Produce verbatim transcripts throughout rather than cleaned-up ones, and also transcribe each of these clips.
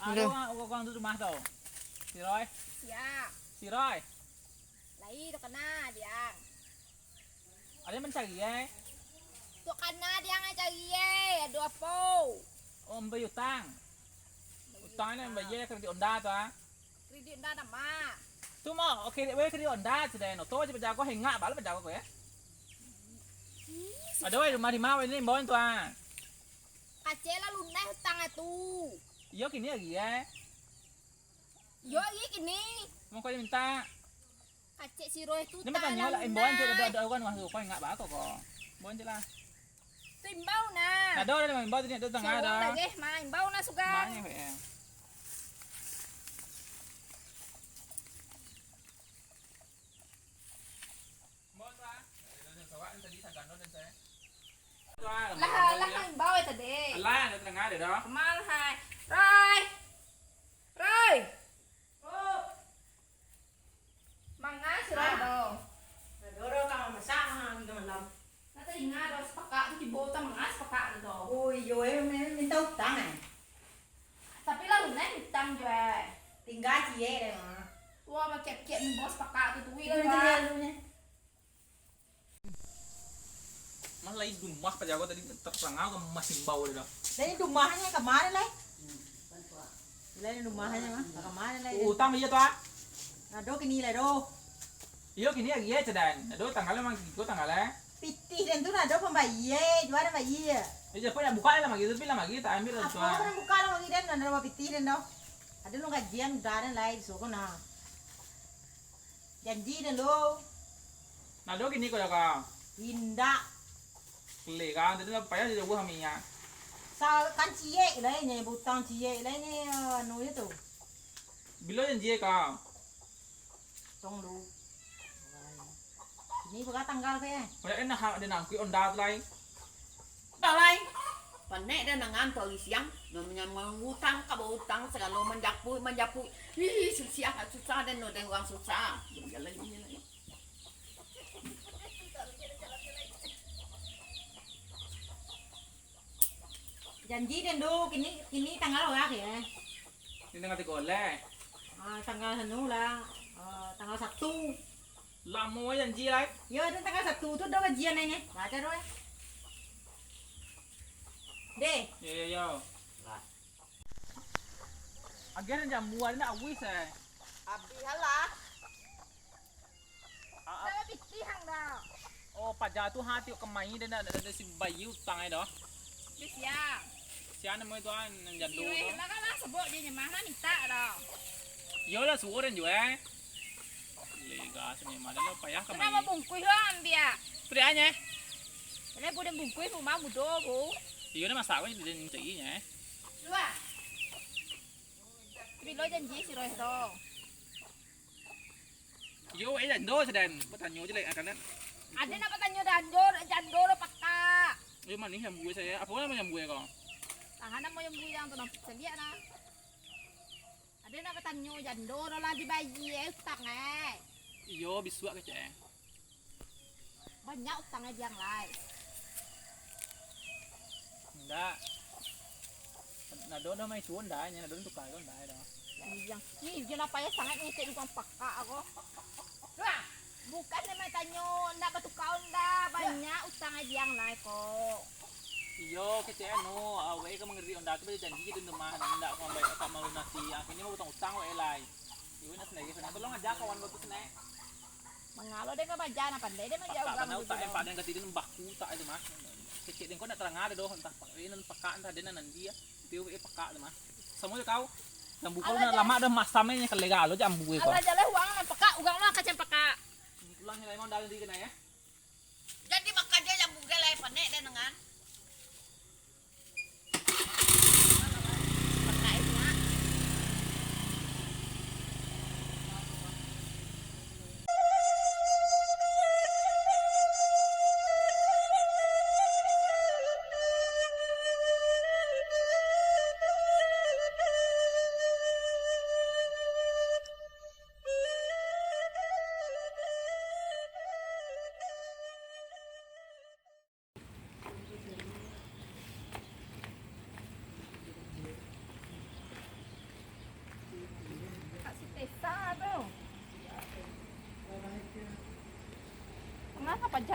Ado urang, urang tu rumah tu. Si Roy. Siap. Si Roy. Lai tu kana diang. Ado mancari, eh? Tu kana diang cari, eh. Ado apo? Oh, mambayia utang. Utang ni mambayia kredit Honda tu, ah. Kredit Honda nama? Tu mah, oke, weh, kredit Honda sudah, no. Tu aja pajago, hengak bala pajago ko, ya. Ado, weh, rumah di ma, weh, ni, imbau tu, ah. Kacek lah lunas utang tu. Iyo, kini lagi, eh. Iyo, iyo, kini. Mau kau minta. Kacek si Roy tu. Dia tangan tanyo lah, imbauan tu, ado, ado urang rumah tu. Kau ingat bako ko. Imbauan tu lah. Tu imbau nah. Ado, ado imbau tu, ni ado tangah ado. Lagi, ma, imbau nah suga. Ma, ni, eh. Imbau tu, ah. Lah, lah, imbau tadi. Alah, ado tangah ado dah. Kemana, hai? Roy. Roy. Manga si Roy tu? Ado, ado ka masak, ha, tigo malam. Nah, tadi ingat ado sapakak tu tibo utang, manga sapakak tu tu. Oh, iyo, eh, mi-, minta utang, eh? Tapi lah lunas utang jo, eh. Tingga ciek deh, mah. Wah, bakiak-kiak ni bos pakak tu, tu, wih, lah. Mah lai di rumah pajago tadi, tarangah ka masimbau deh dah. Dari rumahnyo ka ma lai? Lai rumahnyo mah, ka ma lai? Utang iyo tu, ah? Ado kini lai doh. Iyo kini lagi, eh, cadan. Ado tanggal memang tigo tanggal, eh. Pitih den tu ado pambayia, jua ado bayia. Eh, siapa nak buka dalam lagi, tapi dalam lagi tak ambil lah tu, ah. Apo nak buka dalam lagi den, ado pitih den doh. Ado nu gajian udah den lai, disuruh ko nah. Janji den lo. Nah, ado kini ko dah ka. Indak. Leh ka, tadi lah payah jauah kami nya. Sa-, kan ciek lai nyo, butang ciek lai nyo, anu je tu. Bilo janji ka? Tong lu. Ini berapa tanggal pe? Banyak enak hak dia nangkui Honda tu lai. Dah lai. Panek den nangan tu ari siang, nan manyambang utang ka bautang sagalo manjapuik, manjapuik. Ih, susah, susah den no, den urang susah. Jalan-jalan. Janji den do, kini, kini tanggal bara, eh? Ini tanggal tigo lah. Ah, tanggal anu lah. Ah, tanggal satu. Lamo janji lai. Yo, ado tanggal satu tu ado gajian nyo. Baca doh, eh. Deh. Yo, yo, yo. Lah. Agiah nan jambu ado nak awis, eh. Abih lah. Ah, ah. Dah pitih hang dah. Oh, paja tu ha, tiok kemai dah, dah, dah, dah si bayi utang ai dah. Bisia. Sia namo itu, ah, nan jando tu. Lah kan lah sebut je nyemah lah minta dah. Iyolah, suruh den jual. Lega sini mah dah lah payah kemai. Kenapa bungkuih lah ambiak? Pedianya. Ini gudang bungkuih rumah mudo, Bu. Iyo dah masak weh, den cari nya. Dua. Bilo janji si Roy tu. Yo, eh, jando sadan. Batanyo je lai, ah, kanan. Ado nak batanyo jando, jando lo pakak. Yo, manih jambu saya. Apo namo jambu ko? Tahan namo jambu yang tu, nah. Caliak nah. Ado nak batanyo jando lo lah dibayia utang, eh. Iyo, bisuak kecek, eh. Banyak utang diang lai. Indak. Nado dah mai suo ndak, nyo nado tukar ko ndak dah. Diang. Ih, jan apo yo sangaik ngecek tukang pakak ko. Lah, bukan nyo mai tanyo ndak batukar Honda, banyak utang diang lai ko. Iyo, kecek anu, awak ka mangeri Honda tu bajanji tu rumah, ndak ka mambayar, ka malunasi. Akhirnyo utang-utang wak lai. Iyo, nak sendiri sana. Tolong aja kawan ko tu sana. Mangalo den ka baja, nah, pandai den maja urang. Pandai utak den, pandai kati den baku utak aja mah. Kecek den ko nak tarang ado doh, entah pa-, eh, nan pakak, entah den nan dia. Tapi eh pakak tu mah. Samo je kau. Jambu ko nak lamak dah masam ni, kalera lo jambu ko. Alah, jalan urang nan pakak, urang lah kacang pakak. Pulang ni lai mau dalam diri kena ya. Jadi makan je jambu den lai, panek den dengan.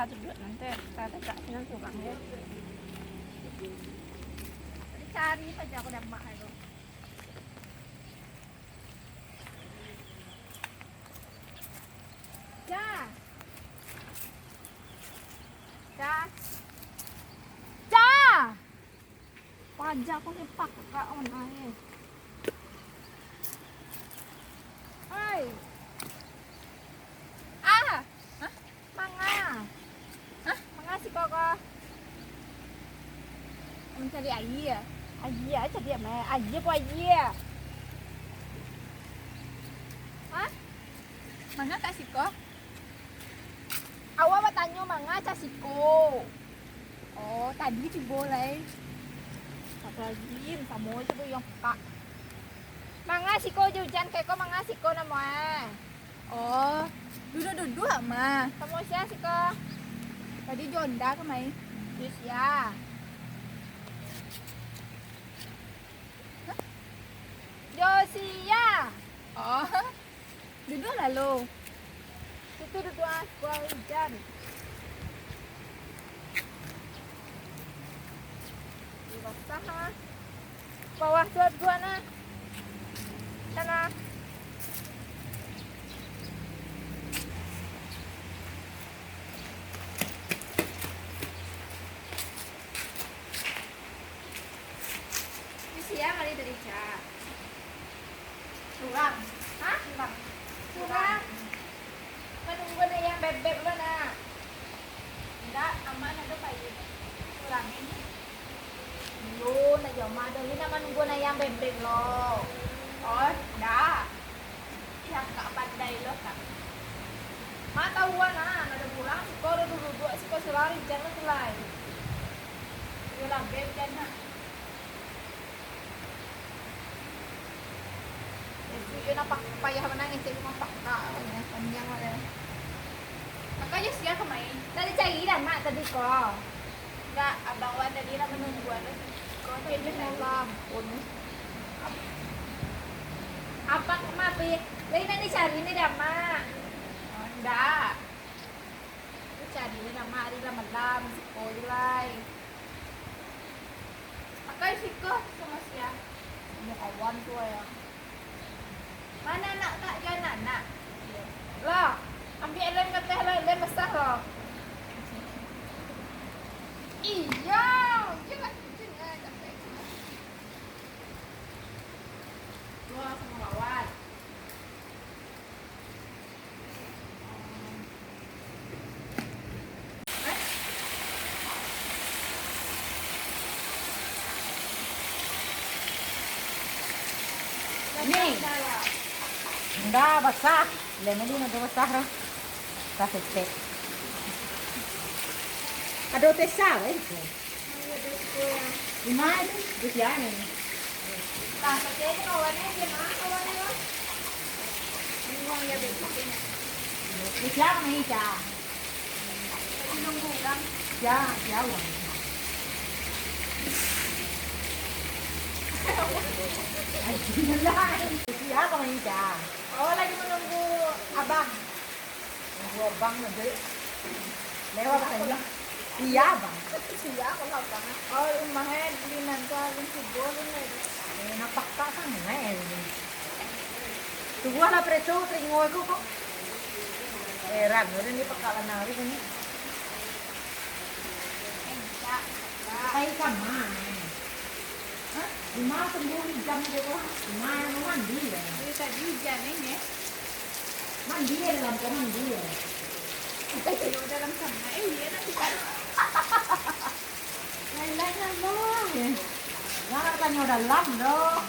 Duduak nanti, ka tagak sinan surang, yo. Dicari sajo aku damak tu. Ca! Ca! Ca! Paja ko sepak ka on ae. Oi. Ah! Hah? Manga? Hah? Manga siko ko? Mancari aia. Aia, cari aia. Aia po aia? Hah? Manga ka siko? Awak batanyo manga ka siko. Oh, tadi tibo lai. Astagfirullahaladzim, samo ajo tu yang pekak. Manga siko jo ujan keko, manga siko namo e. Oh, duduak-duduak mah. Samo sia siko? Tadi jo Onda kamari. Jo sia? Hah? Jo sia? Oh. Duduak lah lo. Situ duduak ah, buang ujan. Di basah ah. Bawah tu duduak nah. Sana. Di sia mari dari Ca. Surang. Hah? Surang. Surang. Manunggu nak yang bebek lo nak. Indak, aman ado payi. Surang ini. Yo, nak jama ado ni nak manunggu nak yang bebek lo. Oh, indak. Ih, angkak pandai lo, Kak. Mak tahu ah, nah, ado urang siko, ado duduak siko, sulari, jan lah sulai. Iyo lah, beb, jan lah. Iyo, nampak payah bana ngecek rumah pakak, panjang lah. Mako, iyo sia kamari. Tadi cari dah, Mak, tadi ko. Indak, abang wan tadi lah manunggu anu. Ko tadi lah. Ampun. Apak mah, Pi? Lai nak dicari ni dah, Mak. Oh, indak. Dicari ni dah, Mak, ari lah malam, siko je lai. Pakai siko samo sia. Samo kawan tu, ya. Mana nak tak jual anak? Lah, ambiak lem ka ateh lah, lem basah lah. Iyo, iyo lah, kucing lah, capek. Dua samo lawan. Ni. Ndak basah. Lem ni ndak basah dah. Basah setek. Ado tesa, eh, itu. Lima itu, itu siapa ni? Lah, pakai aja kawannya, dia mana kawannya, Bang? Ini uang dia beli pakainya. Itu siapa ni, Ca? Lagi nunggu urang. Ya, ya, urang. Aduh, lah. Itu siapa ni, Ca? Oh, lagi menunggu abang. Dua bang aja. Lewat tadi. Iya, Bang. Iya, kalau Bang. Oh, rumahnya di Nangka, di Cibo, di Nangka. Eh, nampak tak sana, eh, ini. Tubuh lah preso, teringo aku kok. Heran, udah ni pekak lah nari ini. Eh, enggak. Kayak sama. Hah? Di mana sembuh jam dia tu? Di mana mandi ya? Dari tadi hujan ini. Mandi ya dalam kau mandi ya. Iyo, dalam sana. Eh, iya, nanti kan. Lain-lain lah, Bang. Jangan tanya dalam, doh.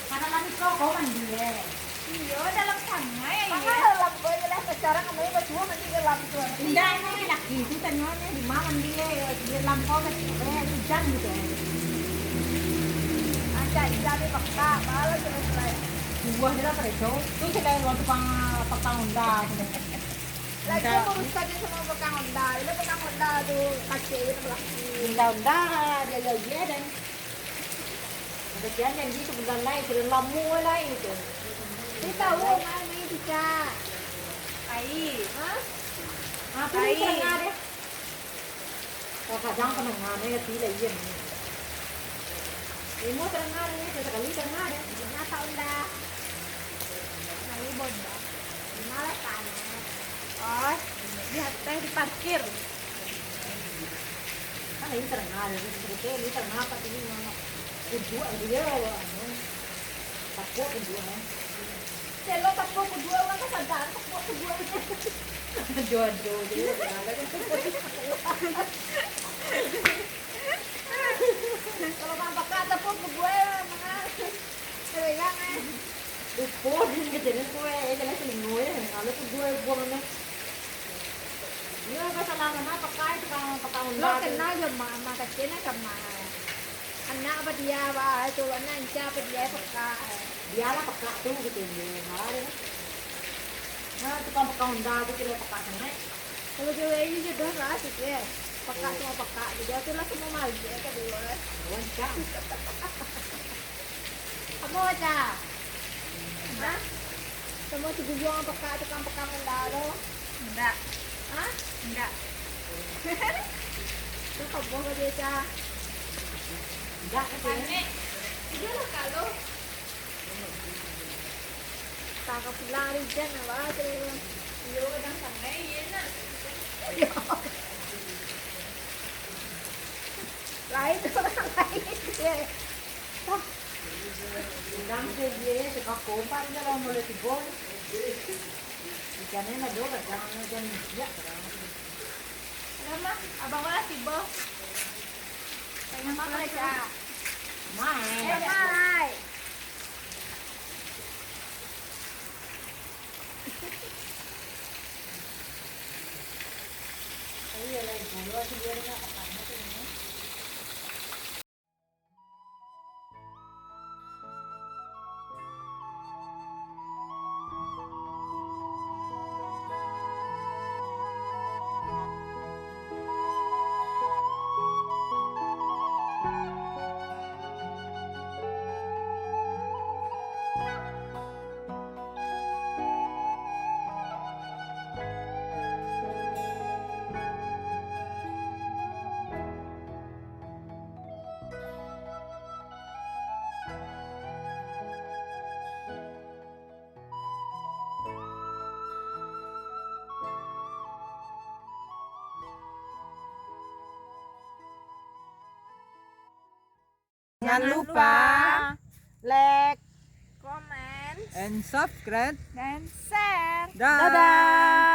Karena nanti kau, kau mandi ya. Iyo, dalam sana ya. Manga dalam kau je lah, sekarang kamu berdua mandi dalam tu. Indah, ini laki itu tanya ni, di mana mandi ya? Di dalam kau dah, eh, hujan gitu ya. Ada, iya, dia peka, baru selesai. Buah je lah, pada itu. Tu saya kayak waktu pang, pang Honda tu. Lagi urusan dia sama pang Honda. Dia pang Honda tu, kacau je lah. Honda, Honda, dia, dia, dia, dan Kasihan janji sebulan lai, sudah lamo lai tu. Dia tahu, mai, mai, Cica. Ai. Hah? Apa ni terengah dia? Kalau kadang penengah ni, tidak iya ni. Ilmu terengah ni, sesekali terengah dia. Nak tak unda? Nak libur dah. Malas tanah. Oh, di atas diparkir. Kan ini terengah dia, sesekali terengah apa sini, mama? Kuduak dia, anu. Takut kuduak, eh. Celo tepuk kedua, urang kan sadar tepuk kedua. Jodoh je. Kalau nampak tepuk kedua, manga. Sayang, eh. Lupa dia kejadian tu, eh. Eh, jalan selingkuh, eh. Kalau kedua buang, eh. Iyo, ka salah mano, pakai tu, ka, pakai Honda tu. Lo kenal jo mak, mak kecil nah ka mak. Anak apa dia, bah, tu anak Inca apa dia pekak. Dia lah pekak tu, gitu, dia. Nah, tukang pekak Honda tu, kira pekak sangat. Kalau cewek ini jodoh lah, sih, ya. Pekak sama pekak, jadi aku lah semua malu, ya, kedua. Rancak. Apa, Ca? Hah? Samo si Guyuang pekak, tukang pekak Honda tu. Indak. Hah? Indak. Tu kabuah ka dia, Ca. Indak, ka dia. Panek. Iyolah, kalau. Ka, ka pulang ari ujan, apa tu? Iyo, kadang sangai, iya, nak. Lain, urang lain. Iyo. Wah. Udang se, iyo, se kako, Pak, di dalam mulut tibo. Ikannya nado, kadang ikan biak, kadang. Udah, Mak, abang lah tibo. Pengen makan, Cak. Main. Eh, Mai. Iya, lah, itu. Lu aja biarin lah, kakaknya tuh, ini. Jangan lupa like, comment, and subscribe, dan share. Dah. Dadah.